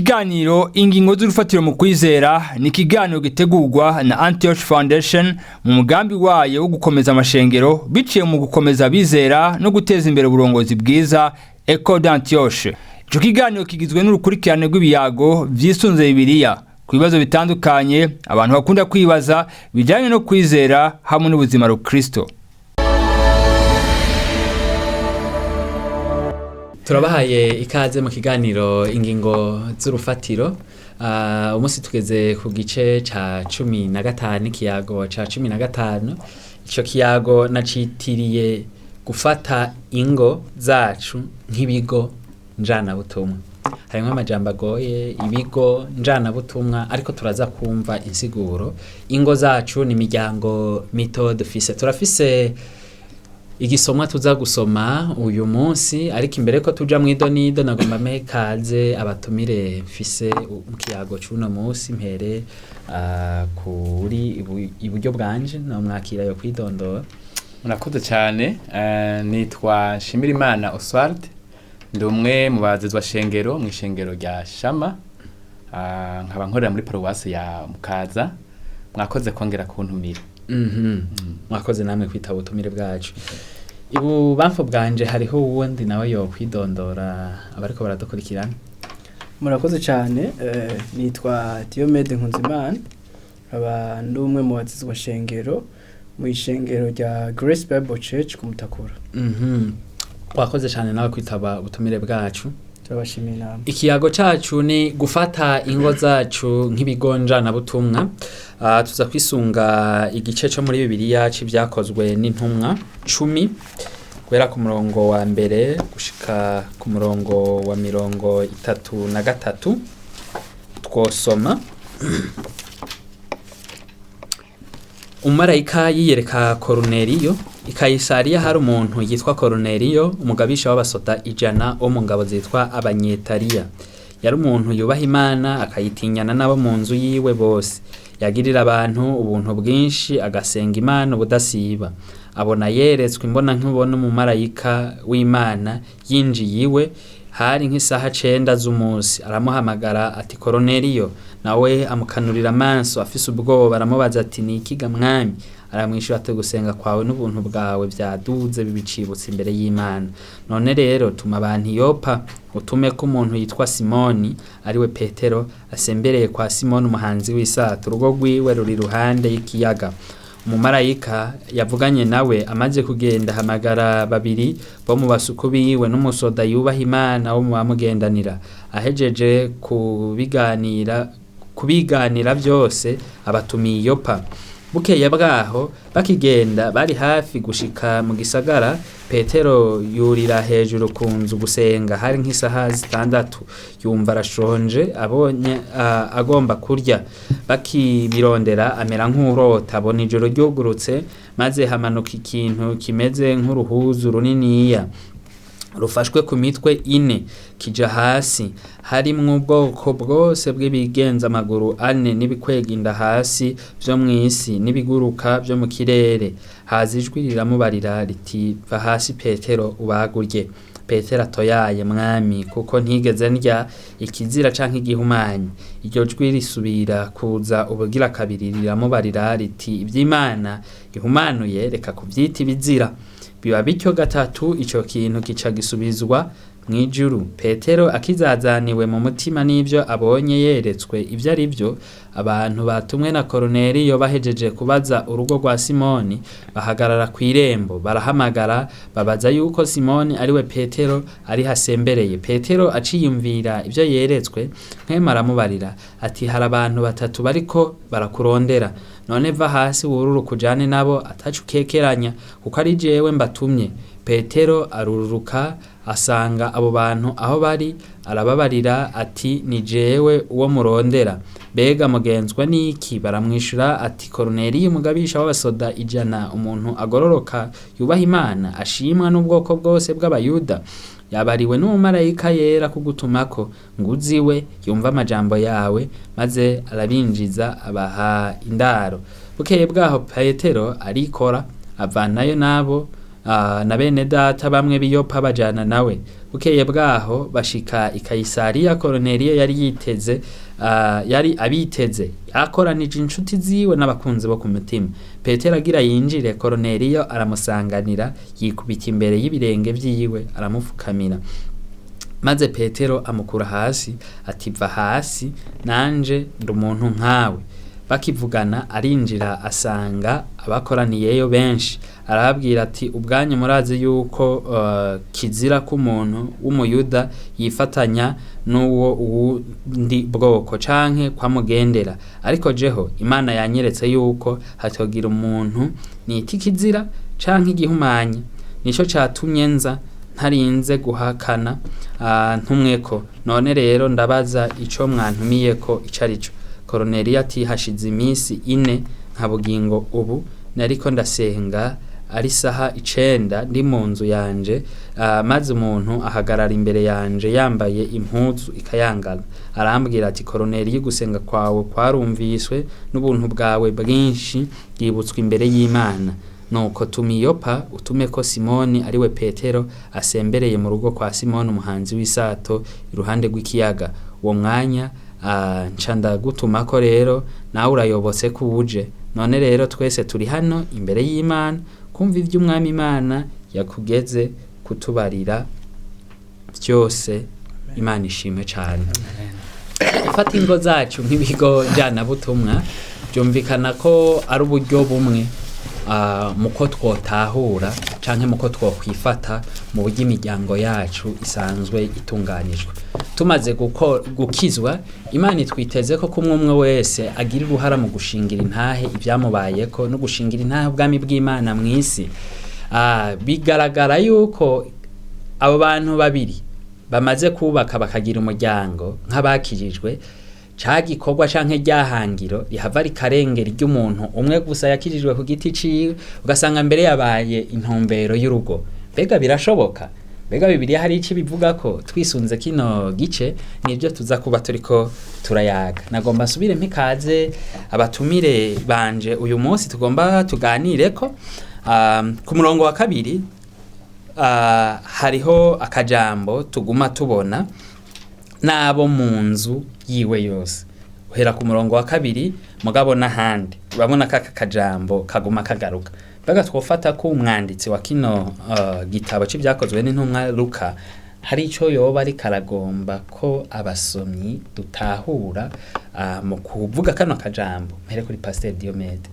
Ikiganiro Ingingo z'urufatiro mu kwizera ni ikiganiro gitegurwa na Antioch Foundation mu mugambi wayo wo gukomeza amashengero biciye mu gukomeza abizera no guteza imbere uburongozi bwiza, Ecole d'Antioche. Ico kiganiro kigizwe n'urukurikirane rw'ibiyago vyisunze Bibiliya ku bibazo bitandukanye abantu bakunda kwibaza bijanye no kwizera hamwe n'ubuzima rukristo. Turabahaye ikaze mu kiganiro Ingingo z'urufatiro. Umunsi tugeze ku gice ca 15, ikiyago ca 15. Ico kiyago nacitiriye "Gufata ingo zacu nk'ibigo njanabutumwa". Harimwo amajambo agoye, ibigo njanabutumwa, ariko turaza kumva insiguro. Ingo zacu ni imiryango mito dufise. Turafise igisomwa tuza gusoma uyu munsi, ariko imbere ko tuja mw'idonido nagomba mpe kaze abatumire mfise mu kiyago c'uno munsi. Mpere kuri iburyo bwanje, nomwakira yo kwidondora. Murakoze cyane. Nitwa Nshimirimana Oswald, ndi umwe mu bazezwa shengero mu ishengero rya Shama. Nkaba nkorera muri paruwasi ya Mukaza. Mwakoze kongera kuntumira. Mwakoze namwe kwitaba ubutumire bwacu. Ibubamfu bwanje hariho uwundi nawe yo kwidondora abariko baradukurikirana. Murakoze cyane. Nitwa Diomede Nkunzimana, nkaba ndi umwe mu bazizwa shengero mu ishengero rya Grace Bible Church ku Mutakura. Wakoze cyane nawe kwitaba ubutumire bwacu. Turabashimiye inama. Ikiyago cacu ni "Gufata ingo zacu nk'ibigo njanabutumwa". Tuza kwisunga igice co muri Bibiliya c'Ivyakozwe n'Intumwa 10, guhera ku murongo wa 1 gushika ku murongo wa 33. Twosoma: Umumarayika yiyereka Koruneliyo. I Kayisariya hari umuntu yitwa Koruneliyo, umugabisha w'abasoda 100 wo mu ngabo zitwa Abanyetariya. Yari umuntu yubaha Imana, akayitinyana n'abo mu nzu yiwe bose. Yagirira abantu ubuntu bwinshi, agasenga Imana ubudasiba. Abona yeretswe imbona nkubona umumarayika w'Imana yinjiye iwe, hari nk'isaha 9 z'umunsi, aramuhamagara ati: "Koroneliyo." Nawe amukanurira amaso afise ubwoba, aramubaza ati: "Ni iki ga mwami?" Aramwishyura ati: "Gusenga kwawe n'ubuntu bwawe byaduze bibicibutse imbere y'Imana. None rero tuma abantu i Yopa, utume ko umuntu yitwa Simoni, ariwe Petero, asembereye kwa Simoni umuhanzi w'isato, urugo rwiwe ruri iruhande y'ikiyaga." Umumarayika yavuganye nawe amaze kugenda, ahamagara babiri bo mu basuku biwe n'umusoda yubaha Imana wo mu bamugendanira. Ahejeje kubiganira byose, abatumiye i Yopa. Bukeye bwaho bakigenda, bari hafi gushika mu gisagara, Petero yurira hejuru ku nzu gusenga. Hari nk'isaha 6. Yumva arashonje, abonye agomba kurya. Bakibirondera, amera nk'urota, abona ijoro ryugurutse, maze hamanuka ikintu kimeze nk'uruhuzu runiniya rufashwe ku mitwe ine kija hasi, harimwo ubwoko bwose bw'ibigenza amaguru ane n'ibikwega inda hasi vyo mw'isi n'ibiguruka vyo mu kirere. Haza ijwi riramubarira riti: "Va hasi Petero, ubagurye." Petero atoyaye mwami, kuko ntigeze ndya ikizira canke igihumanya. Iryo jwi risubira kuza ubugira kabiri, riramubarira riti: "Ivy'Imana ihumanuye, reka kuvyita ibizira." Biba bityo gatatu, ico kintu kica gisubizwa mw'ijuru. Petero akizazaniwe mu mutima n'ivyo abonye yeretswe ivyo ari vyo, abantu batumwe na Koruneliyo bahejeje kubaza urugo rwa Simoni, bahagarara kw'irembo, barahamagara, babaza yuko Simoni ariwe Petero ari hasembereye. Petero aciyumvira ivyo yeretswe, Mpwemu aramubarira ati: "Hari abantu batatu bariko barakurondera. None va hasi wururuke ujane nabo ataco ukekeranya, kuko ari jewe mbatumye." Petero arururuka, asanga abo bantu aho bari, arababarira ati: "Ni jewe uwo murondera, mbega mugenzwa n'iki?" Baramwishura ati: "Koruneliyo umugabisha w'abasoda 100, umuntu agororoka yubaha Imana, ashimwa n'ubwoko bwose bw'Abayuda, yabariwe n'umumarayika yera kugutumako ngo uziwe yumve amajambo yawe." Maze arabinjiza, abaha indaro. Bukeye bwaho Petero arikora, avanayo n'abo. Na bene data bamwe b'i Yopa bajana nawe. Bukeye bwaho bashika i Kayisariya. Koroneliyo yari yiteze, yari abiteze, akoranije inshuti ziwe n'abakunzi bo ku mutima. Petero agira yinjire, Koroneliyo aramusanganira, yikubita imbere y'ibirenge vyiwe, aramupfukamira. Maze Petero amukura hasi ati: "Va hasi, nanje ndi umuntu nkawe." Bakivugana arinjira, asanga abakoraniyeyo benshi, arababwira ati: "Ubwanyu murazi yuko kizira ko umuntu w'umuyuda yifatanya n'uwo wundi bwoko canke kwamugendera, ariko jeho Imana yanyeretse yuko hatogira umuntu nita ikizira canke igihumanya. Nico catumye nza ntarinze guhakana, ntumweko. None rero ndabaza ico mwantumiyeko ico arico." Koroneliyo ati: "Hashize iminsi 4 nka bugingo ubu nariko ndasenga ari saha 9 ndi mu nzu yanje, maze umuntu ahagarara imbere yanje yambaye impuzu ikayangana, arambwira ati: 'Koroneliyo, gusenga kwawe kwarumviswe, n'ubuntu bwawe bwinshi bwibutswe imbere y'Imana. Nuko tuma i Yopa, utume ko Simoni ariwe Petero asembereye mu rugo kwa Simoni umuhanzi w'isato iruhande rw'ikiyaga.' Uwo mwanya nca ndagutumako, rero nawe urayobotse ko uje. None rero twese turi hano imbere y'Imana kumva ivy'Umwami Imana yakugeze kutubarira byose." Imana ishimwe cane. Gufata ingo zacu nk'ibigo njanabutumwa byumvikana ko ari uburyo bumwe muko twotahura canke muko twokwifata mu buryo imiryango yacu isanzwe itunganijwe. Tumaze gukizwa, Imana itwiteze ko kumwe umwe wese agira uruhara mu gushingira intahe ibyamubayeko no gushingira intahe ubwami bw'Imana mw'isi. Bigaragara yuko abo bantu babiri bamaze kubaka bakagira umuryango nk'abakijijwe, ca gikorwa canke ryahangiro rihava rikarengera iry'umuntu umwe gusa yakijijwe ku giti ciwe, ugasanga mbere yabaye intumbero y'urugo. Mbega birashoboka? Mbega Bibiliya hari ico ibivuga ko? Twisunze kino gice, nibyo tuza kuba turiko turayaga. Nagomba nsubire mpikaze abatumire banje uyu munsi tugomba tuganireko. Ku murongo wa 2 hariho akajambo tuguma tubona, n'abo mu nzu yiwe yose. Uhera ku murongo wa 2, mugabo n'ahandi urabona ko aka kajambo kaguma kagaruka. Mbega twofata ko umwanditsi wa kino gitabo c'Ibyakozwe n'Intumwa, Luka, hari ico yoba ariko aragomba ko abasomyi dutahura mu kuvuga kano kajambo? Mpere kuri Pasteur Diomede.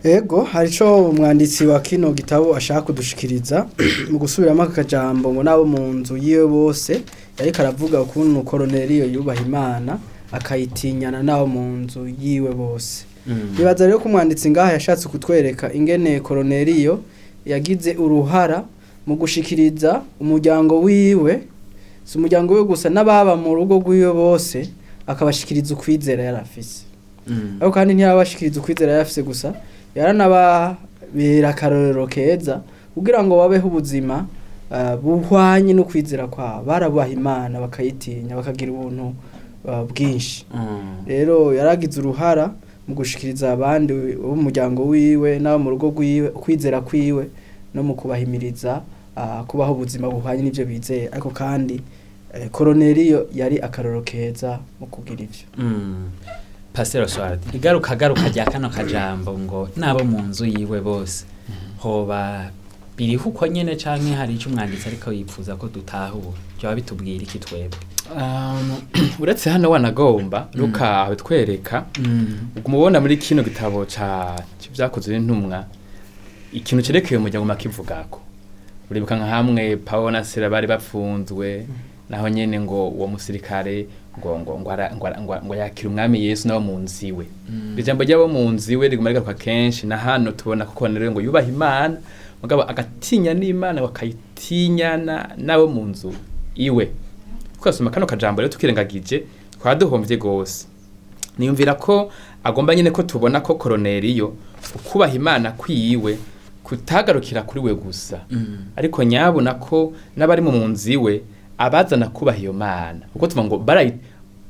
Ego, hari ico umwanditsi wa kino gitabo ashaka kudushikiriza mu gusubiramo aka kajambo ngo n'abo mu nzu yiwe bose. Yariko aravuga ukuntu Koroneliyo yubaha Imana, akayitinyana n'abo mu nzu yiwe bose. Nibaza rero ko umwanditsi ngaha yashatse kutwereka ingene Koroneliyo yagize uruhara mu gushikiriza umuryango wiwe, si umuryango wiwe gusa, n'ababa mu rugo rwiwe bose, akabashikiriza ukwizera yari afise. Ariko kandi ntiyabashikiriza ukwizera yari afise gusa, yaranababera akarorero keza kugira ngo babeho ubuzima buhwanye n'ukwizera kwabo. Barabubaha Imana, bakayitinya, bakagira ubuntu bwinshi. Rero yaragize uruhara mu gushikiriza abandi bo mu muryango wiwe n'abo mu rugo rwiwe ukwizera kwiwe, no mu kubahimiriza kubaho ubuzima buhwanye n'ivyo bizeye. Ariko kandi Koroneliyo yari akarorero keza mu kugira ivyo. Pastor Oswald, igaruka garuka rya kano kajambo ngo n'abo mu nzu yiwe bose, hoba biriho uko nyene canke hari ico umwanditsi ariko yipfuza ko dutahura? Byoba bitubwira iki twebwe? Uretse hano wanagomba Luka abitwereka, uguma ubona muri kino gitabo ca c'Ivyakozwe n'Intumwa ikintu cerekeye umuryango makivugako. Uribuka nka hamwe Paulo na Sila bari bapfunzwe, naho nyene ngo uwo musirikare ngo yakira Umwami Yesu n'abo mu nzu iwe. Ijambo ry'abo mu nzu iwe riguma rigaruka kenshi. Na hano tubona ko rero ngo yubaha Imana, mugabo agatinya n'Imana, bakayitinyana n'abo mu nzu iwe. Twasoma kano kajambo rero tukirengagije, twaduhomvye gose. Niyumvira ko agomba nyene ko tubona ko Koroneliyo ukubaha Imana kwiwe kutagarukira kuri we gusa, ariko nyabona ko n'abari mu nzu iwe abazana kubaha iyo Mana, kuko tuvuga ngo barayi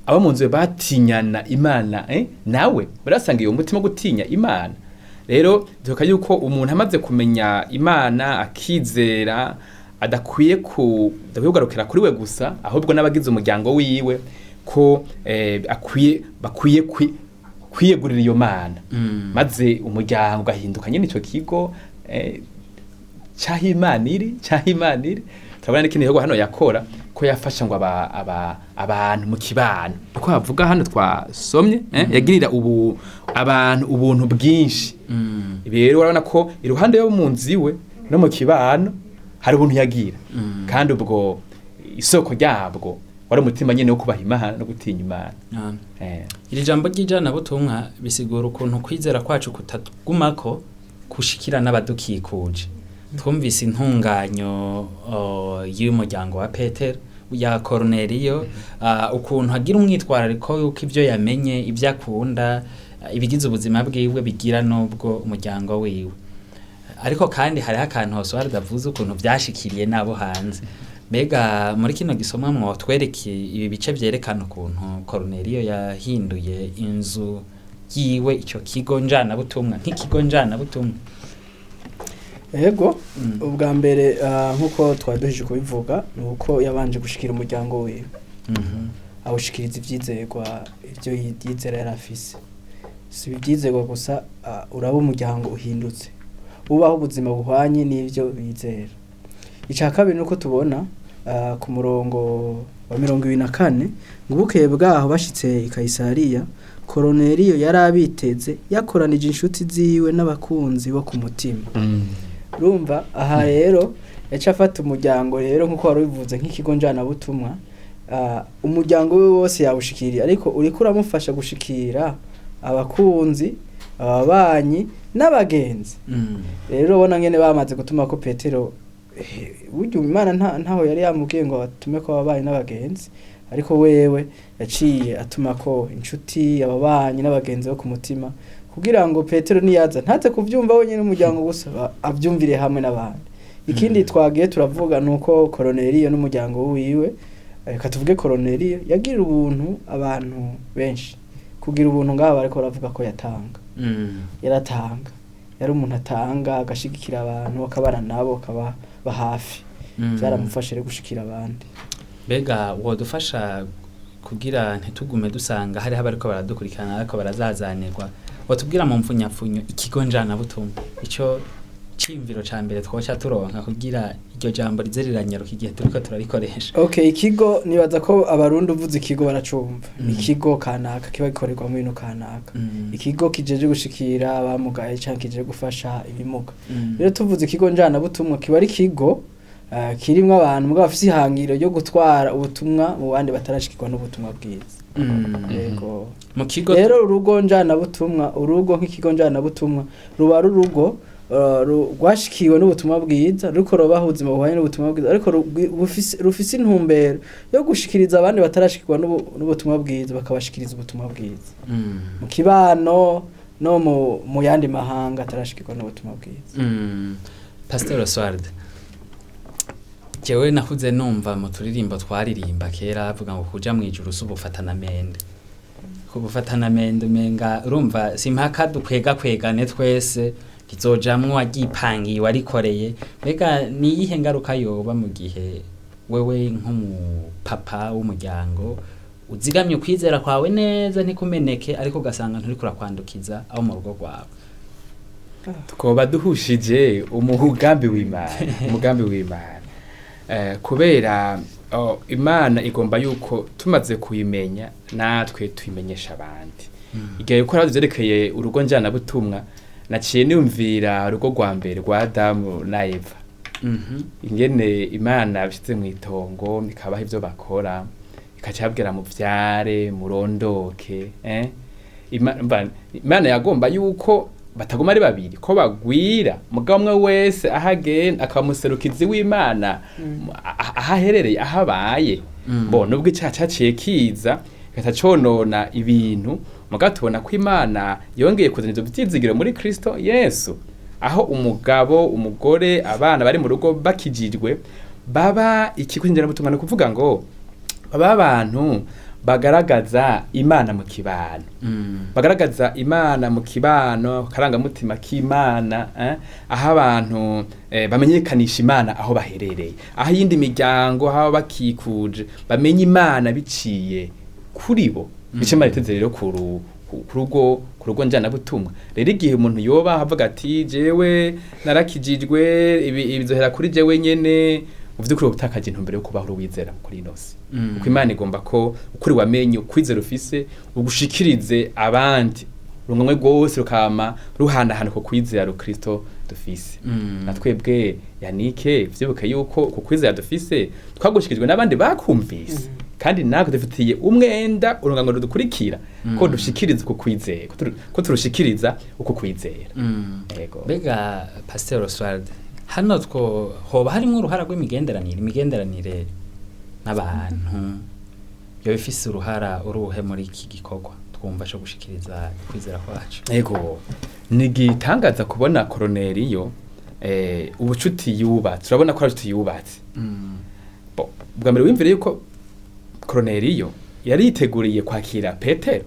abo mu nzu iwe batinyana Imana, nawe barasanga iyo mutima wo gutinya Imana. Rero duka yuko umuntu amaze kumenya Imana akizera adakwiye kugarukira kuri we gusa, ahubwo n'abagize umuryango wiwe ko akwiye bakwiye kwiyegurira iyo Mana, maze umuryango ugahinduka nyine ico kigo caho Imana iri, caho Imana iri. Turabona n'ikindi gikorwa hano yakora, ko yafasha ngo abantu mu kibano, uko havuga hano twasomye, yagirira ubu abantu ubuntu bwinshi. Ibi rero urabona ko iruhande yo mu nzu iwe no mu kibano hari ubuntu yagira, kandi ubwo isoko ryabwo wari umutima nyene wo kubaha Imana no gutinya Imana. Iri jambo ry'ijanabutumwa bisigura ukuntu kwizera kwacu kutagumako kushikira n'abadukikuje. Twumvise intunganyo y'umuryango wa Petero, ya Cornelio, ukuntu agira umwitwarariko yuko ibyo yamenye, ibyo akunda, ibigize ubuzima bwiwe bigira n'ubwo umuryango wiwe. Ariko kandi hariho akantu Oswald avuze ukuntu byashikiriye n'abo hanze. Mbega muri kino gisomwa mwotwereke ibi bice vyerekana ukuntu Cornelio yahinduye inzu yiwe ico kigo njanabutumwa, nk'ikigo njanabutumwa? Ego, ubwa mbere nkuko twaduhije kubivuga, ni uko yabanje gushikira umuryango wiwe, awushikiriza ivyizerwa, ivyo yizera yari afise. Si ivyizerwa gusa, uraba umuryango uhindutse, ubaho ubuzima buhwanye n'ivyo bizera. Ica kabiri nuko tubona ku murongo wa 24 ngo bukeye bwaho bashitse i Kayisariya, Koroneliyo yari abiteze, yakoranije inshuti ziwe n'abakunzi bo ku mutima. Urumva aha rero yaca afata umuryango rero nkuko wari ubivuze nk'ikigo njanabutumwa, umuryango we wose yawushikiriye, ariko uriko uramufasha gushikira abakunzi, ababanyi n'abagenzi. Rero ubona ngene bamaze gutuma ko Petero, burya Imana ntaho yari yamubwiye ngo atume ko ababanyi n'abagenzi, ariko wewe yaciye atuma ko inshuti, ababanyi n'abagenzi bo ku mutima, kugira ngo Petero niyaza ntaze kuvyumva wenyine umuryango gusa, avyumvire hamwe n'abandi. Ikindi twagiye turavuga nuko Koroneliyo n'umuryango wiwe, reka tuvuge Koroneliyo yagira ubuntu abantu benshi. Kugira ubuntu ngaba bariko baravuga ko yatanga, yaratanga, yari umuntu atanga, agashigikira abantu, akabana nabo, akababa hafi. Byaramufasha rero gushikira abandi. Mbega wodufasha kugira ntitugume dusanga hariho abariko baradukurikirana ariko barazazanirwa, wotubwira mu mfunyapfunyo ikigo njanabutumwa, ico ciyumviro ca mbere twoca turonka kugira iryo jambo rize riranyaruka igihe turiko turarikoresha? Okay, ikigo nibaza ko abarundi uvuze ikigo baracumva. Ikigo kanaka kiba gikorerwamo ibintu kanaka, ikigo kijeje gushikira abamugaye canke kijeje gufasha ibimuga. Rero tuvuze ikigo njanabutumwa kiba ari ikigo kirimwo abantu mugabo bafise ihangiro ryo gutwara ubutumwa mu bandi batarashikirwa n'ubutumwa bwiza. Yego. Mu kigo rero urugo njanabutumwa, urugo nk'ikigo njanabutumwa ruba ari urugo rwashikiwe n'ubutumwa bwiza, ruriko rubaho ubuzima buhwanye n'ubutumwa bwiza, ariko rufise intumbero yo gushikiriza abandi batarashikirwa n'ubutumwa bwiza, bakabashikiriza ubutumwa bwiza mu kibano no mu yandi mahanga atarashikirwa n'ubutumwa bwiza. Pastor Oswald, jewe nakuze numva mu turirimbo twaririmba kera avuga ngo kuja mu ijuru si ubufatanamende. Kubufatanamende umenga urumva simpaka dukwega kwegane twese rizojamwo wagipangiye warikoreye. Mbega ni iyihe ngaruka yoba mu gihe wewe nk'umupapa w'umuryango uzigamye ukwizera kwawe neza ntikumeneke, ariko ugasanga nturiko urakwandukiza abo mu rugo rwawe? Twoba duhushije umugambi w'Imana, umugambi w'Imana. Kubera Imana igomba yuko tumaze kuyimenya natwe tuyimenyesha abandi. Igihe yuko rero vyerekeye urugo njanabutumwa, naciye niyumvira urugo rwa mbere rwa Adamu na Eva, ingene Imana bishize mw'itongo ikabaha ivyo bakora, ikaca ibabwira muvyare murondoke, Imana yagomba yuko bataguma ari babiri, ko bagwira, mugabo umwe wese ahagenda akamuserukizi w'Imana aho aherereye, aho abaye. Bo nubwo icaha caciye kiza kigaca conona ibintu, mugabo tubona ko Imana yongeye kuzana ivyo vyizigiro muri Kristo Yesu, aho umugabo, umugore, abana bari mu rugo bakijijwe baba ikigo njanabutumwa. Ni ukuvuga ngo baba abantu bagaragaza Imana mu kibano, bagaragaza Imana mu kibano, karangamutima k'Imana, aho abantu bamenyekanisha Imana aho baherereye, aho iyindi miryango aho bakikuje bamenye Imana biciye kuri bo. Bice Imana iteze rero ku rugo njyanabutumwa. Rero igihe umuntu yoba avuga ati jewe narakijijwe, ibi bizohera kuri jewe nyene, mu vy'ukuri ubutakaje intumbero yo kubaho uwizera kuri ino si. Kuko Imana igomba ko ukuri wamenye ukwizera ufise ugushikirize abandi, urungamwe rwose rukama ruhanahana ku kwizera Kristo dufise. Na twebwe Yanike vyibuke yuko ku kwizera dufise twagushikirijwe n'abandi bakumvise, kandi natwe dufitiye umwenda urungango rudukurikira ko dushikiriza uko kwizera, ko turushikiriza uko kwizera. Yego. Mbega Pastor Oswald, hano two hoba harimo uruhara rw'imigenderanire, imigenderanire n'abantu yo ifise uruhara uruhe muri iki gikorwa twumva cyo gushikiriza kwizera kwacu? Yego, ni gitangaza kubona Koroneliyo ubucuti yubatse. Urabona ko ari ubucuti yubatse. Bwa mbere wimvire yuko Koroneliyo yari yiteguriye kwakira Petero.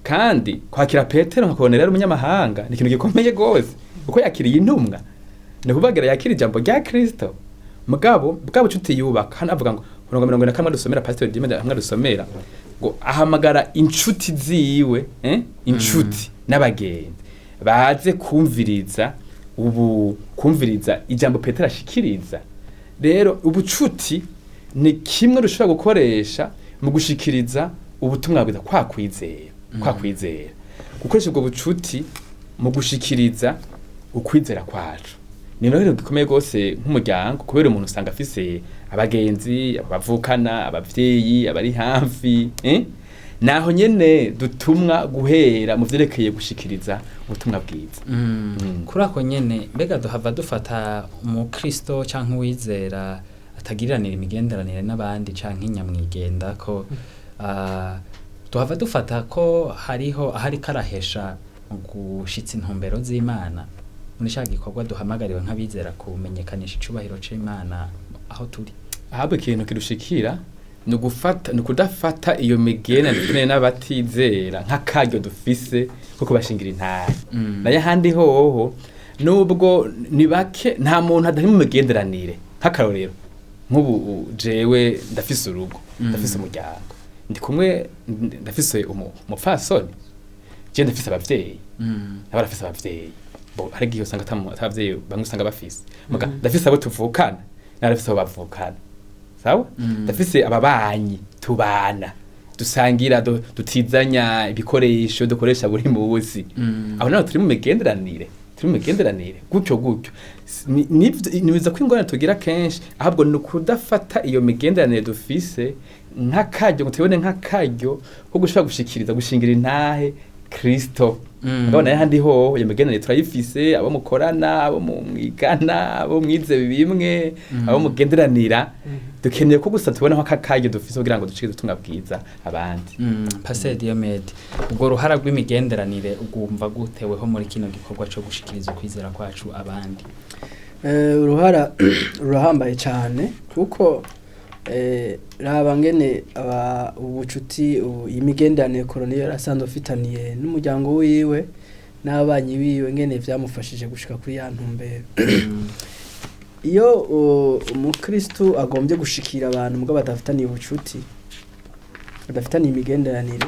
Kandi kwakira Petero nka Koroneliyo ari umunyamahanga ni ikintu gikomeye gose, kuko yakiriye intumwa, ni kubagira yakira ijambo rya Kristo. Mugabo bwa bucuti yubaka, hano avuga ngo 41 dusomera Pastor Dime hamwe dusomera ngo ahamagara inshuti ziwe, inshuti n'abagenzi baze kumviriza ubu kumviriza ijambo Petero ashikiriza. Rero ubucuti ni kimwe rushobora gukoresha mu gushikiriza ubutumwa bwiza, kwa kwizera, kwa kwizera. Gukoresha ubwo bucuti mu gushikiriza ukwizera kwacu ni rero gikomeye gose nk'umuryango, kubera umuntu usanga afise abagenzi, abavukana, abavyeyi, abari hafi, naho nyene dutumwa guhera mu vyerekeye gushikiriza ubutumwa bwiza. Kuri ako nyene, mbega duhava dufata umukristo canke uwizera atagiriranira imigenderanire n'abandi canke inyamwigenda ko duhava dufata ko hariho ahari karahesha mu gushitsa intumbero z'Imana muri ca gikorwa duhamagariwe nk'abizera kumenyekanisha icubahiro c'Imana aho turi? Ahubwo ikintu kirushikira ni ugufata, ni ukudafata iyo migenderanire n'abatizera nk'akaryo dufise ko kubashingira intare. Nayo ahandi hoho nubwo ni bake, nta muntu adari mu migenderanire. Nk'akarorero, nk'ubu jewe ndafise urugo, ndafise umuryango, ndi kumwe, ndafise umupfasoni, je ndafise abavyeyi, n'abarafise abavyeyi. Bo hari igihe usanga atavyeyi bamwe usanga bafise, muga ndafise abo tuvukana, n'arafise abo bavukana. Sawa? Ndafise ababanyi tubana, dusangira, dutizanya ibikoresho dukoresha buri munsi. Aho naho turi mu migenderanire, turi mu migenderanire gutyo gutyo. Nibiza ko ingorane tugira kenshi ahubwo ni ukudafata iyo migenderanire dufise nk'akaryo, ngo tubone nk'akaryo ko gushobora gushikiriza, gushingira intahe Kristo. Mugabo nayo ahandi hoho iyo migenderanire turayifise, abo mukorana, abo mwigana, abo mwize bimwe, abo mugenderanira. Dukeneye ko gusa tubona nk'akaryo dufise kugira ngo dushikirize ubutumwa bwiza abandi. Pastor Diomede, ubwo ruhara rw'imigenderanire ugumva guteweho muri kino gikorwa cyo gushikiriza ukwizera kwacu abandi? Uruhara rurahambaye cyane, kuko raba ngene ubucuti imigenderanire Koroneliyo yarasanzwe afitaniye n'umuryango wiwe n'abanyi biwe, ngene vyamufashije gushika kuri ya ntumbero. Iyo umukristo agombye gushikira abantu mugabo badafitaniye ubucuti, badafitaniye imigenderanire,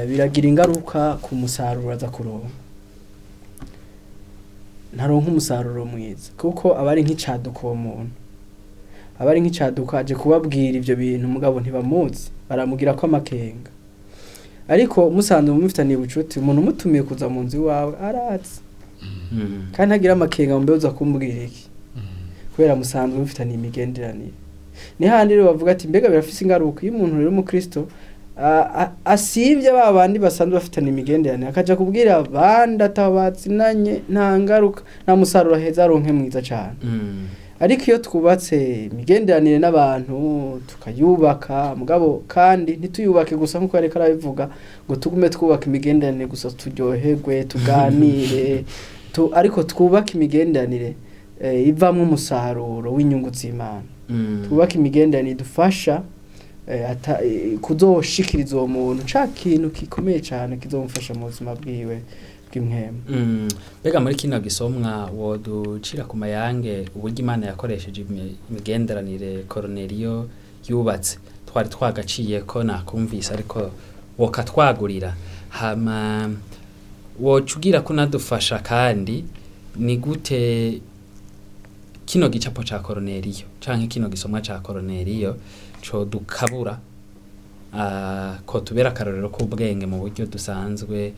biragira ingaruka ku musaruro aza kuronka. Ntaronka umusaruro mwiza, kuko aba ari nk'icaduka uwo muntu, aba ari nk'icaduka aje kubabwira ivyo bintu mugabo ntibamuzi, baramugira ko amakenga. Ariko musanzwe mufitaniye ubucuti, umuntu umutumiye kuza mu nzu iwawe arazi, kandi ntagira amakenga ngo mbe uza kumbwira iki, kubera musanzwe mufitaniye imigenderanire. Ni handi rero bavuga ati mbega birafise ingaruka iyo umuntu rero umukristo asivye ba bandi basanzwe bafitanye imigenderanire, akaja kubwira abandi atabazinanye, nta ngaruka, nta musaruro aheza aronke mwiza cane. Ariko iyo twubatse imigenderanire n'abantu tukayubaka, mugabo kandi ntituyubake gusa nkuko yariko arabivuga, ngo tugume twubaka imigenderanire gusa turyoherwe tuganire, ariko twubake imigenderanire ivamwo umusaruro w'inyungu z'Imana. Twubake imigenderanire idufasha Kuzoshikiriza uwo muntu ca kintu gikomeye cane kizomufasha mu buzima bwiwe bw'impwemu. Mbega muri kino gisomwa woducira ku mayange uburyo Imana yakoresheje imigenderanire Koroneliyo yubatse? Twari twagaciye ko nakumvise, ariko wokatwagurira, hama woca ugira ko unadufasha. Kandi ni gute kino gicapo ca Koroneliyo canke kino gisomwa ca Koroneliyo codukabura, ko tubera akarorero k'ubwenge mu buryo dusanzwe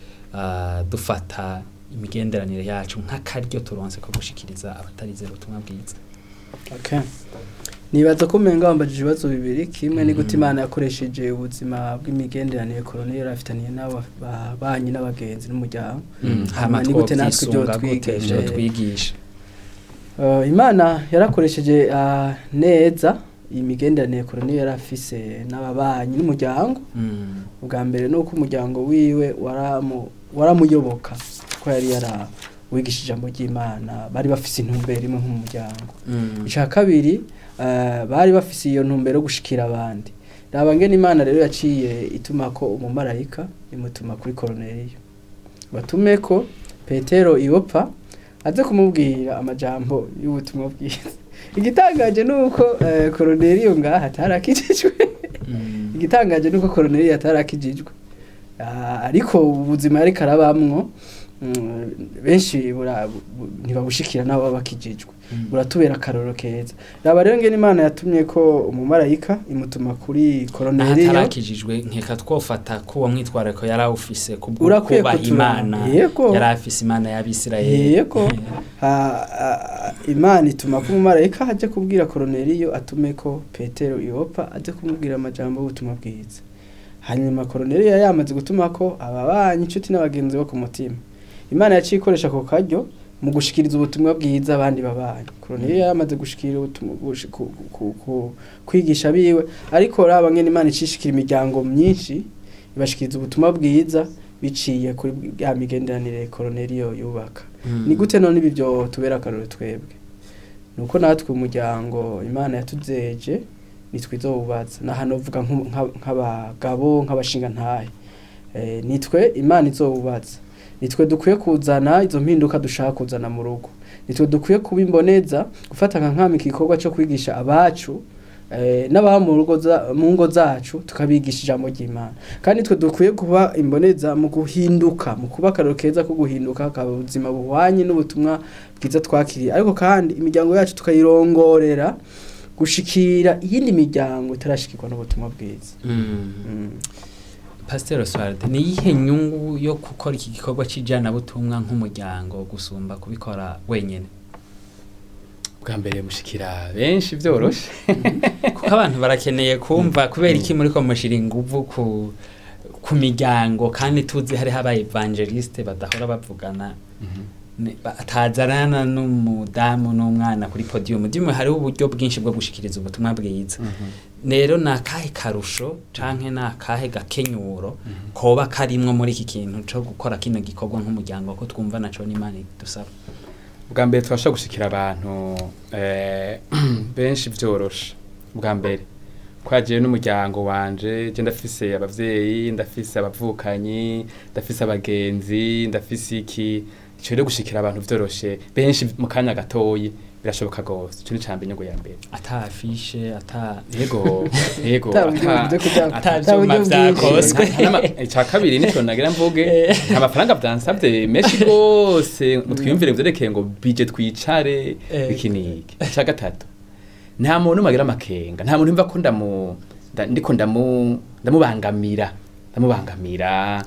dufata imigenderanire yacu nk'akaryo turonse ko gushikiriza abatarizera ubutumwa bwiza? Okay. Nibaza ko umenga wambajije ibibazo bibiri. Kimwe ni gute Imana yakoresheje ubuzima bw'imigenderanire Koroneliyo yari afitaniye n'abo babanyi n'abagenzi n'umuryango. Hama Ni gute natwe ibyo twovyisunga gute, twigisha? ivyo twigisha? Imana yarakoresheje neza iyi migenderanire Koroneliyo yari afise n'ababanyi n'umuryango. Ubwa mbere ni uko umuryango wiwe waramuyoboka ko yari yarawigisha ijambo ry'Imana, bari bafise intumbero imwe nk'umuryango. Icya kabiri, bari bafise iyo ntumbero yo gushikira abandi. Raba ngene Imana rero yaciye ituma ko umumarayika imutuma kuri Koroneliyo, batume ko Petero iyopa aze kumubwira amajambo y'ubutumwa bwiza. Igitangaje ni uko Koroneliyo ngaha atarakijijwe. Igitangaje ni uko Koroneliyo atarakijijwe. Ariko ubuzima yariko arabamwo, benshi ntibabushikira n'abo baba bakijijwe. Buratubera akarorero keza. Raba rero ngene Imana yatumye ko umumarayika imutuma kuri Koroneliyo. Atarakijijwe, nkeka twofata ko uwo mwitwarariko yari awufise kubwo Urakwiye kubaha kuturaba. Imana. Yego. Yari afise Imana y'Abisirayeli. Yego. Imana ituma ko umumarayika aje kubwira Koroneliyo atume ko Petero iyopa aje kumubwira amajambo y'ubutumwa bwiza. Hanyuma Koroneliyo yari yamaze gutuma ko ababanyi, inshuti n'abagenzi bo ku mutima. Imana yaciye ikoresha ako karyo mu gushikiriza ubutumwa bwiza abandi babanyi. Koroneliyo yari yamaze gushikira ubutumwa, kwigisha biwe, ariko raba ngene Imana icishikira imiryango myinshi ibashikiriza ubutumwa bwiza biciye kuri ya migenderanire Koroneliyo yubaka. Ni gute none ibi byo tubera akarorero twebwe? Nuko natwe umuryango Imana yatuzeje nitwe izowubatsa. Na hano vuga nk'abagabo, nk'abashingantahe, nitwe Imana izowubatsa, nitwe dukwiye kuzana izo mpinduka dushaka kuzana mu rugo, nitwe dukwiye kuba imboneza, gufata nka nkama igikorwa cyo kwigisha abacu n'ababa mu ngo zacu, tukabigisha ijambo ry'Imana. Kandi twe dukwiye kuba imboneza mu guhinduka, mu kuba akarorero keza ko guhinduka akaba ubuzima buhwanye n'ubutumwa bwiza twakiriye, ariko kandi imiryango yacu tukayirongorera gushikira iyindi miryango itarashikirwa n'ubutumwa bwiza. Pasiteri Oswald, ni iyihe nyungu yo gukora iki gikorwa c'ijanabutumwa nk'umuryango gusumba kubikora wenyene? Bwa mbere mushikira benshi vyoroshe. Kuko abantu barakeneye kumva kubera iki muriko mushira inguvu ku miryango, kandi tuzi hariho aba évangéliste badahora bavugana, atazanana n'umudamu n'umwana kuri podium. Dimwe hariho uburyo bwinshi bwo gushikiriza ubutumwa bwiza. Rero ni akahe karusho canke ni akahe gakenyuro koba karimwo muri iki kintu co gukora kino gikorwa nk'umuryango, ko twumva naco n'Imana idusaba? Bwa mbere turashobora gushikira abantu benshi vyoroshe. Bwa mbere kwa jewe n'umuryango wanje, je ndafise abavyeyi, ndafise abavukanyi, ndafise abagenzi, ndafise iki. Ico rero gushikira abantu vyoroshe benshi mu kanya gatoyi birashoboka gose. Ico ni cambere, inyungu ya mbere. Ata affiche, ata Yego. Ata buryo bwo ata ata vyuma buryo bwinshi. vyakozwe. Icya kabiri nico nagira mvuge, nta mafaranga vyansavye menshi gose ngo twiyumvire vyerekeye ngo bije twicare iki niki. Icya gatatu, nta muntu umwe agira amakenga, nta muntu yumva ko ndiko ndamubangamira.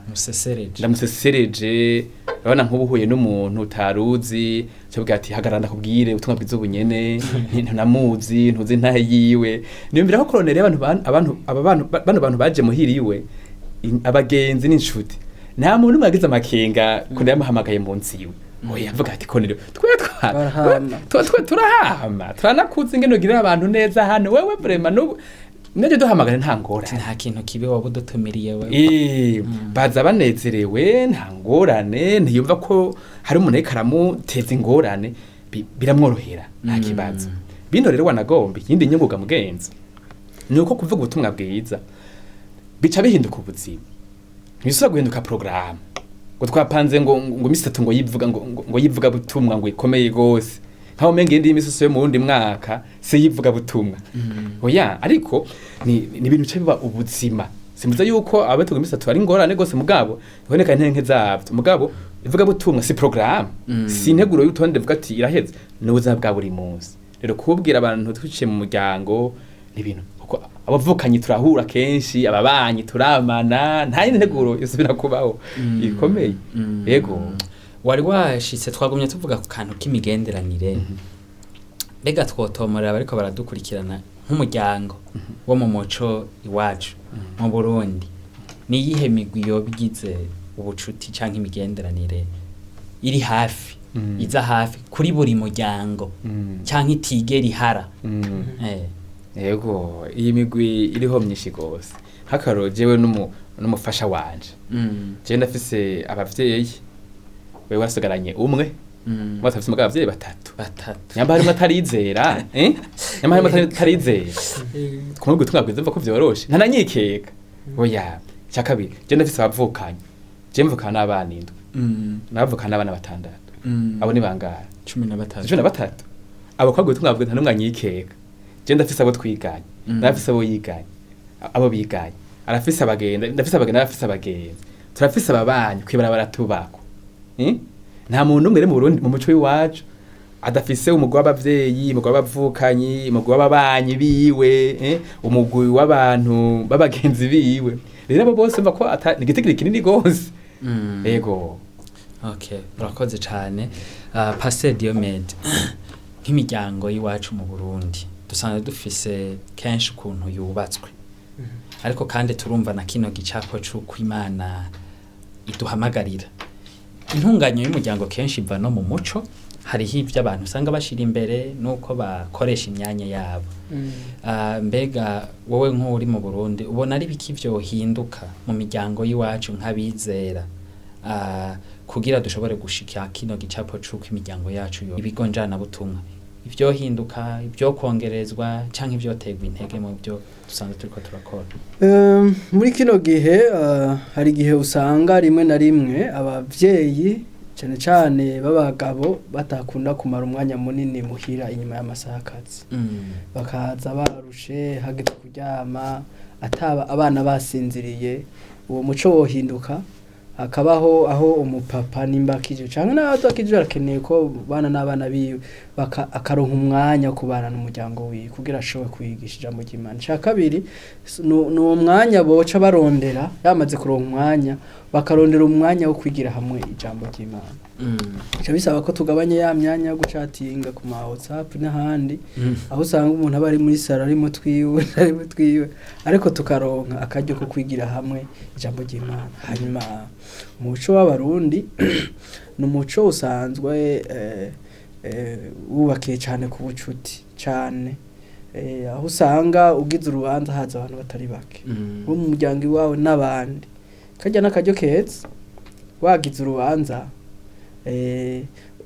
Musesereje. Ndamusesereje. Urabona nk'ubu uhuye n'umuntu utaruzi, cyabwira ati: "Hagarara ndakubwire ubutumwa bwiza." Ubunyene ntunamuzi, ntuzi intahe yiwe. Niyumvira ko koroneri abantu abantu aba bantu bano bantu baje muhiriwe, abagenzi n'inshuti, nta muntu umwe yagize amakenga ko ndamuhamagaye mu nzu iwe. Oya, avuga ati: "Koroneri, twe twa Barahama. twe turahama, turanakuzi ingene ugirira abantu neza hano. Wewe vraiment n'ubu naje duhamagara nta ngorane." Nta kintu kibi waba udutumiriye wewe. Baza banezerewe, nta ngorane, ntiyumva ko hari umuntu ariko aramuteza ingorane, biramworohera, nta kibazo. Bino rero wanagomba iyindi nyungu ga mugenzi. Ni uko kuvuga ubutumwa bwiza bica bihinduka ubuzima, ntibisubira guhinduka porogaramu ngo twapanze ngo imisi itatu ngo yivuga ngo yivuga butumwa ngo ikomeye gose, nkaho umenga iyindi misi yo mu wundi mwaka si yivuga butumwa. Oya, ariko ni ibintu bica biba ubuzima. Simvuze yuko abategura imisi itatu ari ingorane gose, mugabo iboneka intege zavyo. Mugabo ivuga butumwa si porogaramu, si integuro y'urutonde vuga ati iraheze, ni ubuzima bwa buri munsi. Rero kubwira abantu twiciye mu muryango ni ibintu, kuko abavukanyi turahura kenshi, ababanyi turamana, nta yindi nteguro isubira kubaho ikomeye. Yego. Wari washitse, twagumye tuvuga ku kantu k'imigenderanire. Mbega twotomorera bariko baradukurikirana, nk'umuryango wo mu muco iwacu mu Burundi, ni iyihe migwi yoba igize ubucuti canke imigenderanire iri hafi, iza hafi kuri buri muryango canke itigera ihara? Yego, iyi migwi iriho myinshi gose. Nk'akarorero, jewe n'umufasha wanje, jewe ndafise abavyeyi, wewe wasigaranye umwe, bose afise umugabo, abavyeyi batatu. Batatu. Nyamba harimo atarizera, eh? Nyamba harimo atarizera, kumwe ubutumwa bwiza mva ko vyoroshe, ntananyikeka. Oya. Icya kabiri, je ndafise abavukanyi, je mvukana n'abana 7, nabavukana n'abana 6. Abo ni bangahe? 13. 13. Abo kwabwo ubutumwa bwiza nta n'umwe anyikeka. Je ndafise abo twiganye, ndafise abo yiganye, abo biganye, arafise abagenda, ndafise abagenda, arafise abagenzi, turafise ababanyi kwibarabara tubako. Eh? Nta muntu umwe rero mu Burundi, mu muco w'iwacu, adafise umugwi w'abavyeyi, umugwi w'abavukanyi, umugwi w'ababanyi biwe, eh? Umugwi w'abantu b'abagenzi biwe. Rero abo bose umva ko ni igitigiri kinini gose. Yego. Okay, urakoze cyane. Pasteur Diomede, nk'imiryango y'iwacu mu Burundi dusanzwe dufise kenshi ukuntu yubatswe, ariko kandi turumva na kino gicapo c'uko Imana iduhamagarira. Intunganyo y'umuryango kenshi iva no mu muco, hariho ivyo abantu usanga bashira imbere nuko bakoresha imyanya yabo. Mbega wowe nk'uri mu Burundi ubona ari biki vyohinduka mu miryango y'iwacu nk'abizera, kugira dushobore gushika kino gicapo c'uko imiryango yacu yo ibigo njanabutumwa, ivyohinduka, ivyo kongerezwa canke ivyoterwa intege mu byo dusanzwe turiko turakora? Muri kino gihe hari igihe usanga rimwe na rimwe abavyeyi, cyane cyane b'abagabo, batakunda kumara umwanya munini muhira inyuma y'amasaha y'akazi, bakaza barushe, hageze kuryama ataba abana basinziriye. Uwo muco wohinduka, hakabaho aho umupapa nimba akije canke n'abadakije arakeneye ko bana n'abana biwe, akaronka umwanya wo kubana n'umuryango wiwe kugira ashobore kwigisha ijambo ry'Imana. Ica kabiri, ni uwo mwanya boca barondera, yamaze kuronka umwanya, bakarondera umwanya wo kwigira hamwe ijambo ry'Imana. Bica bisaba ko tugabanya ya myanya yo gucatinga ku ma WhatsApp n'ahandi, aho usanga umuntu aba ari muri salo ari mutwiwe ari mutwiwe, ariko tukaronka akaryo ko kwigira hamwe ijambo ry'Imana. Hanyuma umuco w'Abarundi ni umuco usanzwe wubakiye cyane ku bucuti cyane, aho usanga ugize urubanza haza abantu batari bake bo mu muryango iwawe n'abandi, karya n'akaryo keza. Wagize urubanza,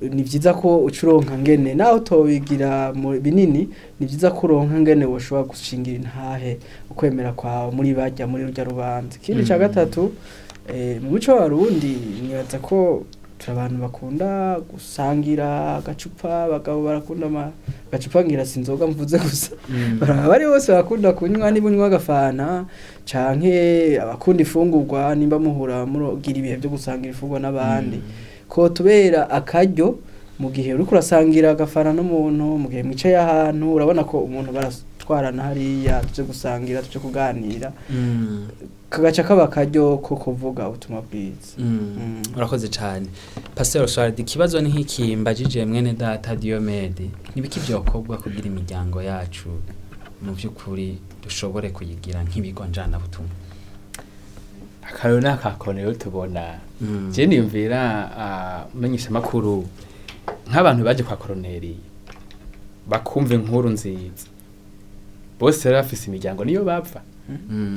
ni byiza ko uca uronka ngene naho utobigira mu binini, ni byiza ko uronka ngene woshobora gushingira intahe ukwemera kwawe muri bajya muri rurya rubanza. Ikindi cya gatatu, mu muco w'Abarundi nibaza ko turi abantu bakunda gusangira agacupa. Abagabo barakunda agacupa, ngira si inzoga mvuze gusa, bari bose barakunda kunywa, niba unywa agafanta canke abakunda ifungurwa, nimba muhura mugira ibihe byo gusangira ifungurwa n'abandi, ko tubera akaryo mu gihe uriko urasangira agafanta n'umuntu, mu gihe mwicaye ahantu, urabona ko umuntu baratwarana hariya, tuje gusangira, tuje kuganira, kagaca kaba akaryo ko kuvuga ubutumwa bwiza. Urakoze cyane, Pastor Oswald. Ikibazo ni nk'iki mbajije mwene data Diomede: nibiki vyokorwa kugira imiryango yacu mu by'ukuri dushobore kuyigira nk'ibigo njanabutumwa? Akarero ni akakonero tubona. Je niyumvira, menyesha makuru, nk'abantu baje kwa Koroneri bakumva inkuru nziza, bose bari bafise imiryango niyo bapfa.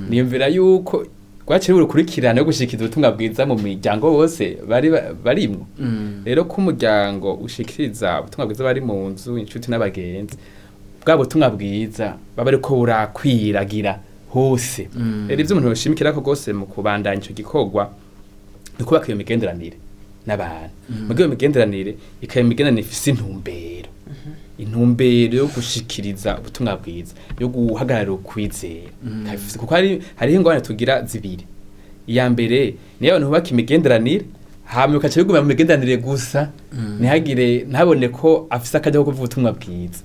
Niyumvira yuko rwaciri urukurikirane yo gushikiriza ubutumwa bwiza mu miryango bose bari barimwo. Rero ko umuryango ushikiriza ubutumwa bwiza bari mu nzu, inshuti n'abagenzi. Bwa butumwa bwiza baba ariko burakwiragira hose. Rero ivyo umuntu yoshimikirako rwose mu kubandanya ico gikorwa ni ukubaka iyo migenderanire n'abantu. Muga iyo migenderanire ikaba imigenderanire ifise intumbero yo gushikiriza ubutumwa bwiza, yo guhagararira ukwizera. Ikaba kuko hariho ingorane tugira zibiri. Iya mbere niyo abantu bubaka imigenderanire, hama bikaca biguma mu migenderanire gusa, ntihagire ntabone ko afise akaryo ko kuvuga ubutumwa bwiza.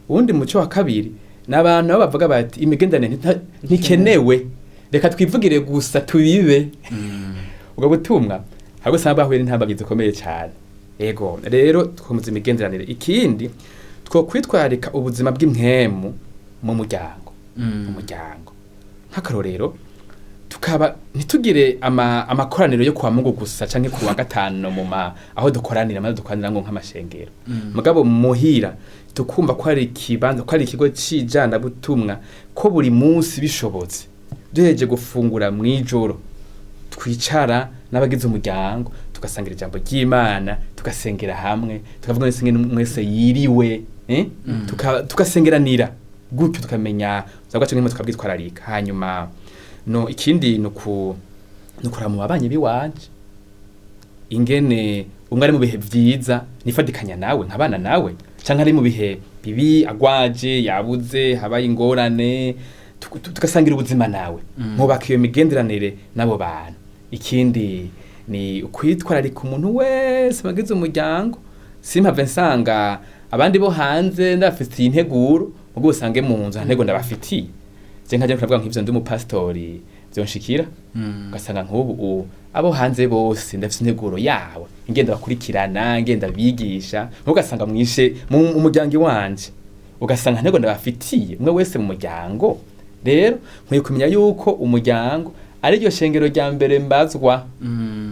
Uwundi muco wa kabiri ni abantu baba bavuga bati imigenderanire ntikenewe, reka twivugire gusa tubibe ubwo butumwa. Ahubwo usanga bahuye n'intambamyi zikomeye cyane. Ego rero twakomeza imigenderanire. Ikindi, twokwitwararika ubuzima bw'impwemu mu muryango. Mu muryango, nk'akarorero, tukaba ntitugire amakoraniro yo kwa Mungu gusa canke kuwa gatanu mu ma aho dukoranira, maze dukoranira ngo nk'amashengero. Mugabo muhira tukumva ko ari ikibanza, ko ari ikigo c'ijanabutumwa, ko buri munsi bishobotse duhereje gufungura mw'ijoro twicara n'abagize umuryango, tugasangira ijambo ry'Imana, tugasengera hamwe, tukavuga mwese ngene mwese yiriwe, eh? Tugasengeranira gutyo, tukamenya ubuzima bwacu nk'imwe, tukabwitwararika. Hanyuma no ikindi ni ukuraba mu babanyi biwanje ingene umwe ari mu bihe vyiza, nifatikanya nawe, nkabana nawe, canke ari mu bihe bibi, agwaje, yabuze, habaye ingorane, tugasangira ubuzima nawe, nkubaka iyo migenderanire n'abo bantu. Ikindi ni ukwitwararika umuntu wese bagize umuryango. Simpave nsanga abandi bo hanze ndabafitiye integuro, ubwo usange mu nzu nta ntego ndabafitiye. Je nkajya kuvuga nk'ivyo, ndi umupasitori, vyonshikira ugasanga nk'ubu abo hanze bose ndafise integuro yabo, ingenda bakurikirana, ngenda bigisha, ugasanga mwishe mu muryango iwanje, ugasanga ntego ndabafitiye umwe wese mu muryango. Rero nkwiye kumenya yuko umuryango ari ryo shengero rya mbere mbazwa,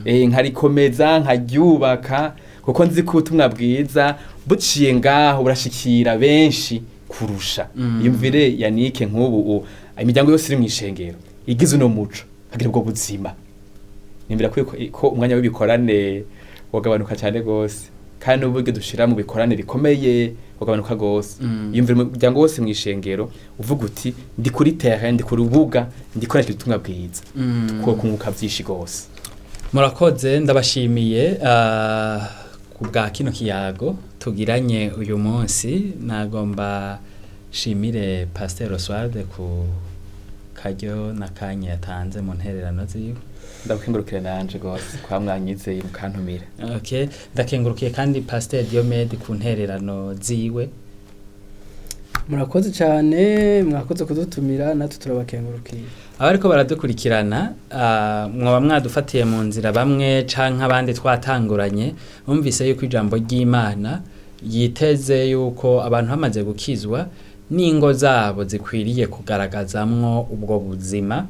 nkarikomeza, nkaryubaka, kuko nzi ko ubutumwa bwiza buciye ngaho burashikira benshi kurusha. Yumvire Yanike, nk'ubu imiryango yose iri mw'ishengero igize uno muco, hagira ubwo buzima, nimvira ko umwanya w'ibikorane wagabanuka cyane gose, kandi n'uburyo dushira mu bikorane bikomeye wagabanuka gose. Yumvira umuryango wose mw'ishengero uvuga uti ndi kuri terrain, ndi ku rubuga, ndikoresha ubutumwa bwiza, twokunguka vyinshi gose. Murakoze, ndabashimiye ku bwa kino kiyago tugiranye uyu munsi. Nagomba shimire Pasteur Oswald ku karyo n'akanya yatanze mu ntererano ziwe. Ndakengurukire nanje gose kwa mwanyizeye mukantumira. Okay, ndakengurukiye kandi Pasteur Diomede ku ntererano ziwe. Murakoze cyane, mwakoze kudutumira, natwe turabakengurukiye. Abariko baradukurikirana, mwaba mwadufatiye mu nzira bamwe canke abandi twatanguranye, bumvise yuko ijambo ry'Imana yiteze yuko abantu bamaze gukizwa n'ingo zabo zikwiriye kugaragazamwo ubwo buzima,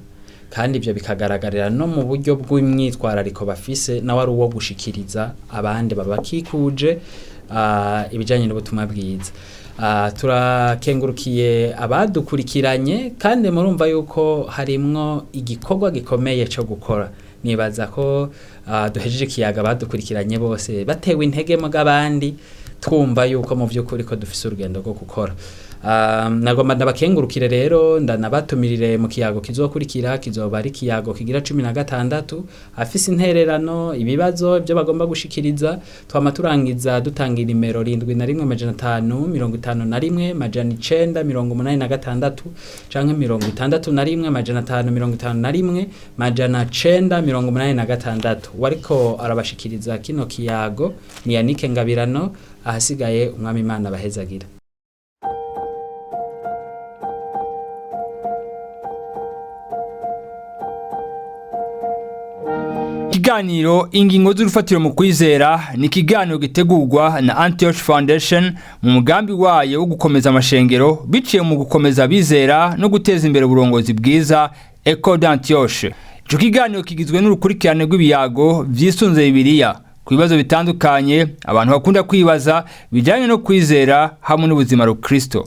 kandi ibyo bikagaragarira no mu buryo bw'imyitwarariko bafise, nawe ari uwo gushikiriza abandi babakikuje ibijanye n'ubutumwa bwiza. Turakengurukiye abadukurikiranye, kandi murumva yuko harimwo igikorwa gikomeye cyo gukora. Nibaza ko duhejeje ikiyaga abadukurikiranye bose batewe intege abandi, twumva yuko mu by'ukuri ko dufise urugendo rwo gukora. Nagomba ndabakengurukire rero, ndanabatumirire mu kiyago kizokurikira, kizoba ari ikiyago kigira 16. Afise intererano, ibibazo, ibyo bagomba gushikiriza, twama turangiza dutanga inimero 71 551 986 canke 61 551 986. Wariko arabashikiriza kino kiyago ni Yannick Ngabirano. Ahasigaye Umwami Imana abahezagira. Ikiganiro Ingingo z'urufatiro mu kwizera ni ikiganiro gitegurwa na Antioch Foundation mu mugambi wayo wo gukomeza amashengero biciye mu gukomeza abizera no guteza imbere uburongozi bwiza, Echo d'Antioche. Ico kiganiro kigizwe n'urukurikirane rw'ibiyago vyisunze Bibiliya ku bibazo bitandukanye abantu bakunda kwibaza bijyanye no kwizera hamwe n'ubuzima rukristo.